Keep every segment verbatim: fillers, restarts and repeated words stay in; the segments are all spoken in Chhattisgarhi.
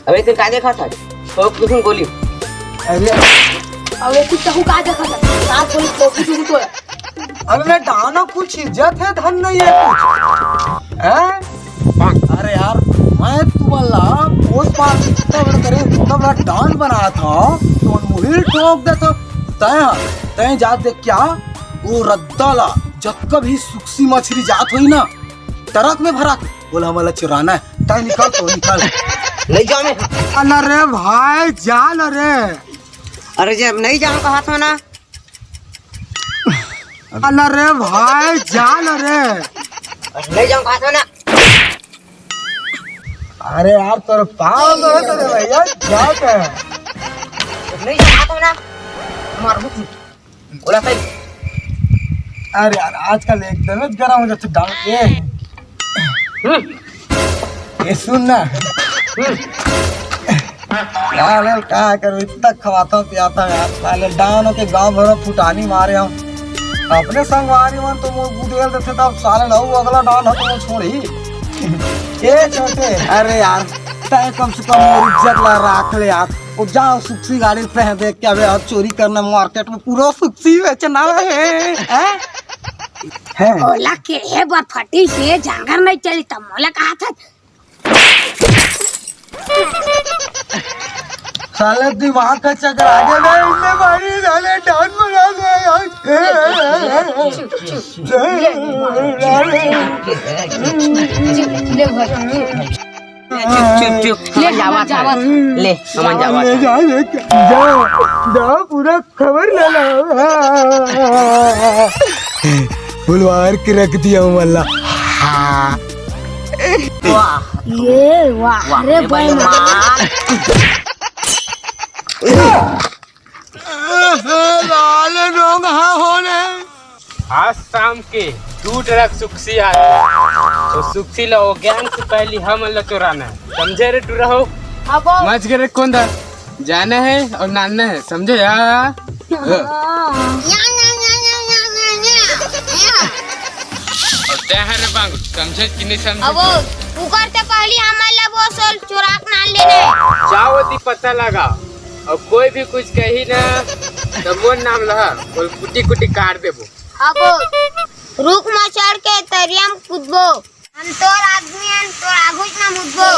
अबे तू का देखा था? ठोक दूँ गोली। अरे, अबे तू कहूँ का देखा था? का गोली ठोक दूँ तो। अबे मैं डाना कुछ इज्जत है धन नहीं है कुछ। हैं? अरे यार, मैं तुम्हारा पोस पास इतना बड़ा करे, इतना बड़ा डान बनाया था, तो मुहिल ठोक दे तो तय, तय जात देख क्या? वो रद्दा ला, जब कभी सुक्सी मछली जात होई ना, ट्रक में भरा के, बोला, "हमला चुराना है।" तय निकल तो निकल। ले जाओ मैं। अला रे भाई, जा न रे। अरे जब नहीं जाओ कहा था ना। अला रे भाई, जा न रे। अरे नहीं जाओ कहा था ना। अरे यार, तोर पाँव में है तो रे भैया, जा के। नहीं जाओ कहा था ना। मार मुझे। बोला सही। अरे यार, आजकल एकदम गरम हो जाते डाल के। हम्म। ये सुन ना। हम्म। यार, यार, का करूँ, इतना खवाता हूँ, पियाता हूँ यार, साले डाउन होके गाँव भर में फुटानी मारे हम। अपने संगवारी मन तो वो गुदेल देते, तब साले ना वो अगला डाउन हो तो वो छोड़ ही। ए छोटे, अरे यार, तय कम से कम मोर इज्जत ला राख ले यार। वो जाओ सुक्सी गाड़ी पहन दे, क्या बे, अब चोरी करना मार्केट में पूरा सुक्सी बेचना है, हैं? हैं? ओला के हे बर फटी से जांगर नहीं चली त मोला कहा था। साले दिमाग का चक्कर आ गया ना, इतने भारी साले डाउन बना दे यार। ले भाई। चुप, चुप, चुप। ले, हमन जावत हन। ले, हमन जावत हन। जा, जा, जा, पूरा खबर ले ला। बुलवार के रख दिया हूँ वल्ला। हाँ। वाह। ये वाह, वाह, अरे ये भाई, बेईमान। लाल रंग हा होने। आज शाम के दू ट्रक सुक्सी आ, तो सुक्सी ला वो गैंग से पहली हमन ला चोराना है, समझे रे टुरा हो? हाँ, बाबू। मच गए रे कोंदा, जाना है और नाना है, समझे या? हाँ। और तैं हर रे बांग, समझे कि नहीं समझे? अब वो उकर ते पहली हमन ला वो सोल चोराक नान लेना है। जाओ दी पता लगा। अउ कोई भी कुछ कही ना, त मोर नाम लहा, बोल कुटी कुटी काट देबो। अब रुख म चढ़ के तरिया म कूदबो। हम तोर आदमी हन, तोर आघुच न मुदबो।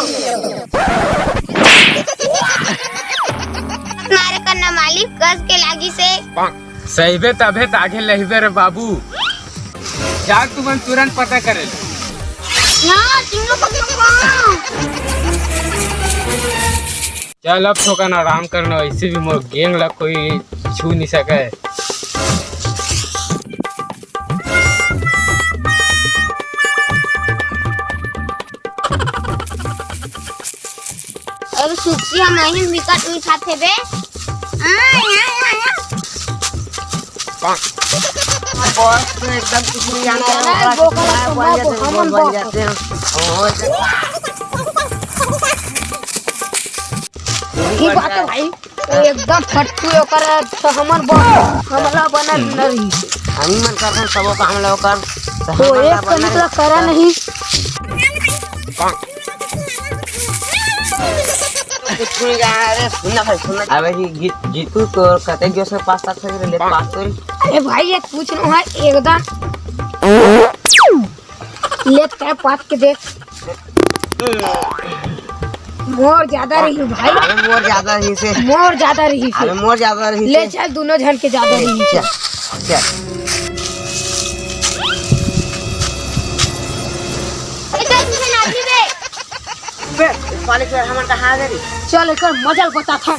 मारे करना मालिक, कस के लागी से। सहिबे तभे त आघे लहिबे रे बाबू। जा तुमन तुरंत पता करे ले। यहाँ चिंगो पकड़ो को। चल अब थोकन आराम करना, वैसे भी मोर गैंग ला कोई छू नहीं सके। अरे सुक्सी हम नहीं मिकट मिठाथे बे। आ, या, या, या। बॉस तो एकदम कुछ नहीं जानते हैं, अरे, बॉस बोकला इतना तो बन जाते हैं, बन जाते हैं। ई बात तो भाई, एकदम फट्टू ओकर, तो हमर बॉस, हमला बनल न रही। हम मन करथन सबो काम ला ओकर, तो तो हमन एक ला बनल कनिक ला करा रही। नहीं। कुछ नहीं जाना रे, सुन ना भाई, सुन ना। अबे जी, जी, जीतू तो कते गयो से पास तक से ले पास तो। अरे भाई, ये पूछ रहा हूँ, एकदम। ले तय पात के देख। मोर ज्यादा रही भाई। अरे मोर ज्यादा रही से। मोर ज्यादा रही से। अरे मोर ज्यादा रही ले से। चल, दोनों झन के ज्यादा रही से। चल, चल। ए, चल, तुझे नाची बे। बे, पाले के हमन कहाँ आ गए रे? चल, एकर मजा बता था।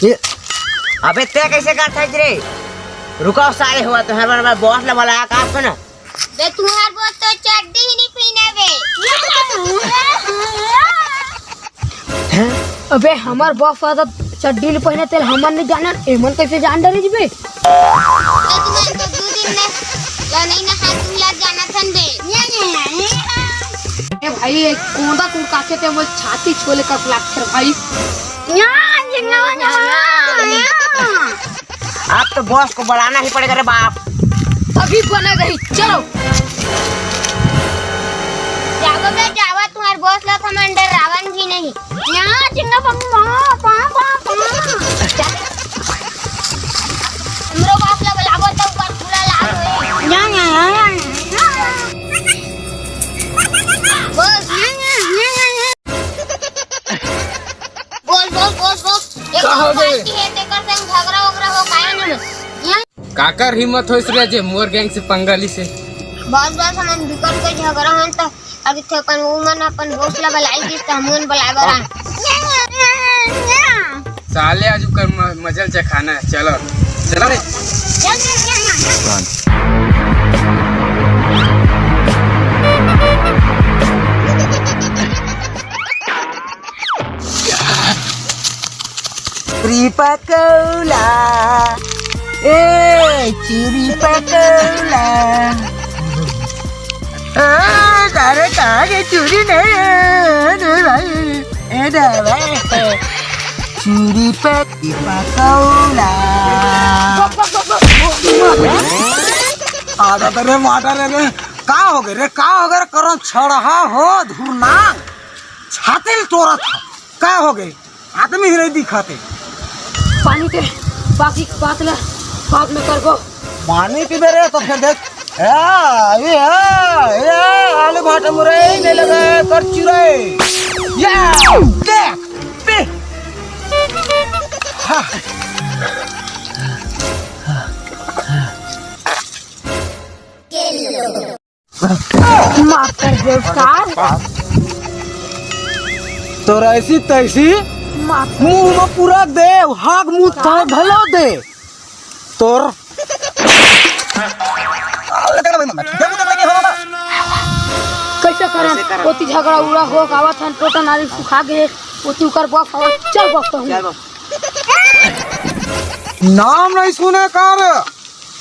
ये, अबे तै कैसे करत हस रे? रुका साले, हुआ तो हर बार मैं बॉस ला बुलाया का सुन। बे तुम्हार बॉस तो चड्डी ही नहीं पहने बे। हैं? अबे हमर बॉस वाला चड्डी नहीं पहने तेल हमन नहीं जानन, एमन कैसे जान डरे जी बे? ए, तुमन तो दू दिन में ला नहीं नहा, तुम यार जाना थन बे। ए भाई, एक कोंदा कुल काके ते मोर छाती छोले का लागथे भाई। या, या, या, या, या। अब तो बॉस को बुलाना ही पड़ेगा रे बाप। अभी बना गई, चलो। जाओ बे, जाओ, तुम्हारे बॉस ला तो हमन डरावन भी नहीं। यहाँ चिंगा पम, पम, पम, पम, पम। हमरो बॉस ला बुलाबो तो ऊपर पूरा लाल होई। यहाँ, यहाँ, यहाँ, यहाँ। बॉस, यहाँ, यहाँ, यहाँ, यहाँ। Boss, boss, boss, boss. एक का हो गए? पार्टी है, तेकर संग झगड़ा वगड़ा हो काहे न? यहाँ काकर हिम्मत होइस रे जे मोर गैंग से पंगा लिस? बस, बस, हमन बिकट के झगड़ा हन त अभी थे अपन वो मन अपन बॉस ला बलाई दिस त हमन बलाए बर आन। साले आज ओकर म-, मजल चखाना है। चलो, चलो रे। चल, चल, चल, चल। चुरी पकौला, ए चुरी पकौला। आ, तारे कहाँ के चुरी नहीं है, अरे भाई, ए ना भाई, चुरी पक-, पकौला। आधा तो रे माटा रे रे, का हो गए रे, का हो गए रे, करम छड़हा हो धुरना, छातिल तोरत ह, का हो गए? आदमी ही नहीं दिखाते। पानी दे, बाकी बात ला बाद में करबो। पानी पीबे रे तो फिर देख, ए, ए, ए, आलू भाटा मुरई नहीं लगा, कर चुरई। या, देख, पी। हाँ। माफ कर दे उस्ताद। तोर ऐसी तैसी माफ कर मुंह में पूरा दे, हाथ मुंह तो घलो दे। तोर कैसे करन? ओती झगड़ा उड़ा हो आवत हन, टोटा नारी सुखा गे, ओती उकर बॉस आवत, चल बॉस तो हूँ। चल बॉस। नाम नहीं सुने कर।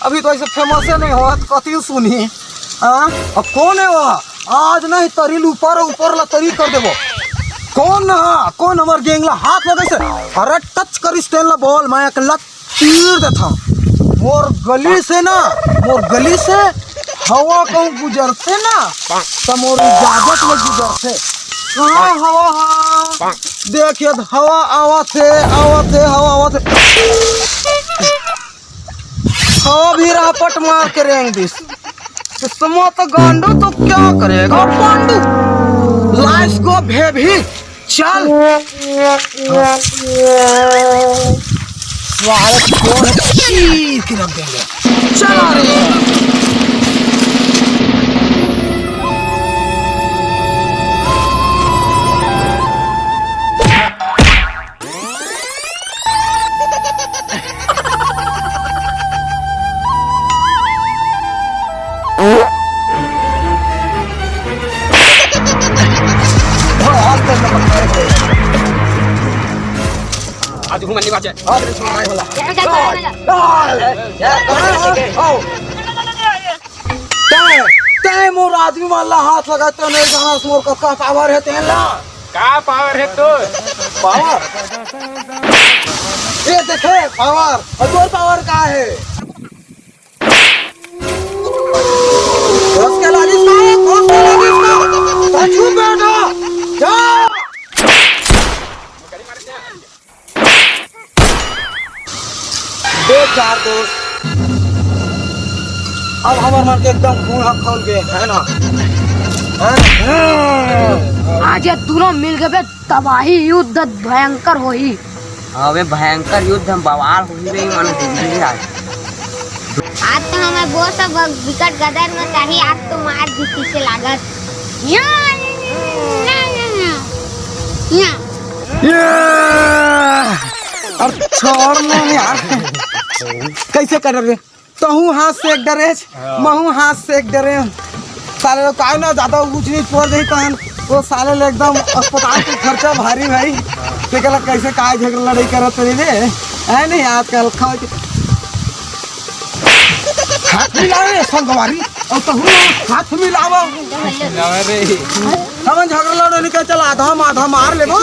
अभी तो ऐसे फेमस नहीं होत, कति सुनी। हाँ? अब कौन है वो? आज नहीं तरिल ऊपर, ऊपर ला तरी कर देबो। कौन ना? कौन हमर गैंग ला हाथ लगे से? अरे टच करिस तेन ला बोल, मैं एक लत चीर देता। मोर गली से ना, मोर गली से हवा कहूँ गुजरते ना, तो मोर इजाजत में गुजरते। कहाँ हवा, हाँ? देखिए, हवा आवत है, आवत है, हवा आवत है। हवा भी रापट मार के रेंग दिस। किस्मत गांडू तो क्या करेगा पांडू। लाइफ को भेभी चल। स्वागत को चीर के रख देंगे। चला रे। आज घूमन नहीं बाजे। आज रे सुनाई होला। तय, तय मोर आदमी मन ला हाथ लगा, तो नहीं जाना मोर का, का पावर है तेन ला। का पावर है तो? पावर? ये देखे पावर, और तोर पावर का है? घुस के लागिस का, घुस के लागिस का। पाछू बैठो, जा। बेकार दोस्त, अब हमर मन के एकदम खून ह खौल गए, है ना? हैं? आज ये दोनों मिल गए बे, तबाही युद्ध भयंकर होही। अबे भयंकर युद्ध हम बवाल होही बे, मन दिल्ली आज। आज तो हमर बॉस अब विकट गदर में चाही, आज तो मार दी पीछे लागत। या, या, या, या, या। या। ये! अब छोड़ ना यार। कैसे कर रे? तहूँ हाथ से एक डरे, हाँ। महूँ हाथ से एक डरे। साले लोग काहे ना ज्यादा ऊंच नीच पड़ जाई तहन, वो साले ले एकदम अस्पताल के खर्चा भारी भाई। ते कहला कैसे काय झगड़ा लड़ाई करत रही रे? है नहीं आजकल खाओ के। हाथ मिलावे संगवारी, और तहूँ हाथ मिलावा। अरे। हम झगड़ा लड़े निकल चल, आधा हम आधा मार लेबो,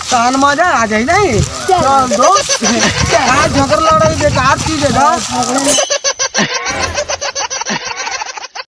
तहन मजा आ जाई नहीं। चल दोस्त, आज झगड़ा लड़ाई बेकार की दे दो।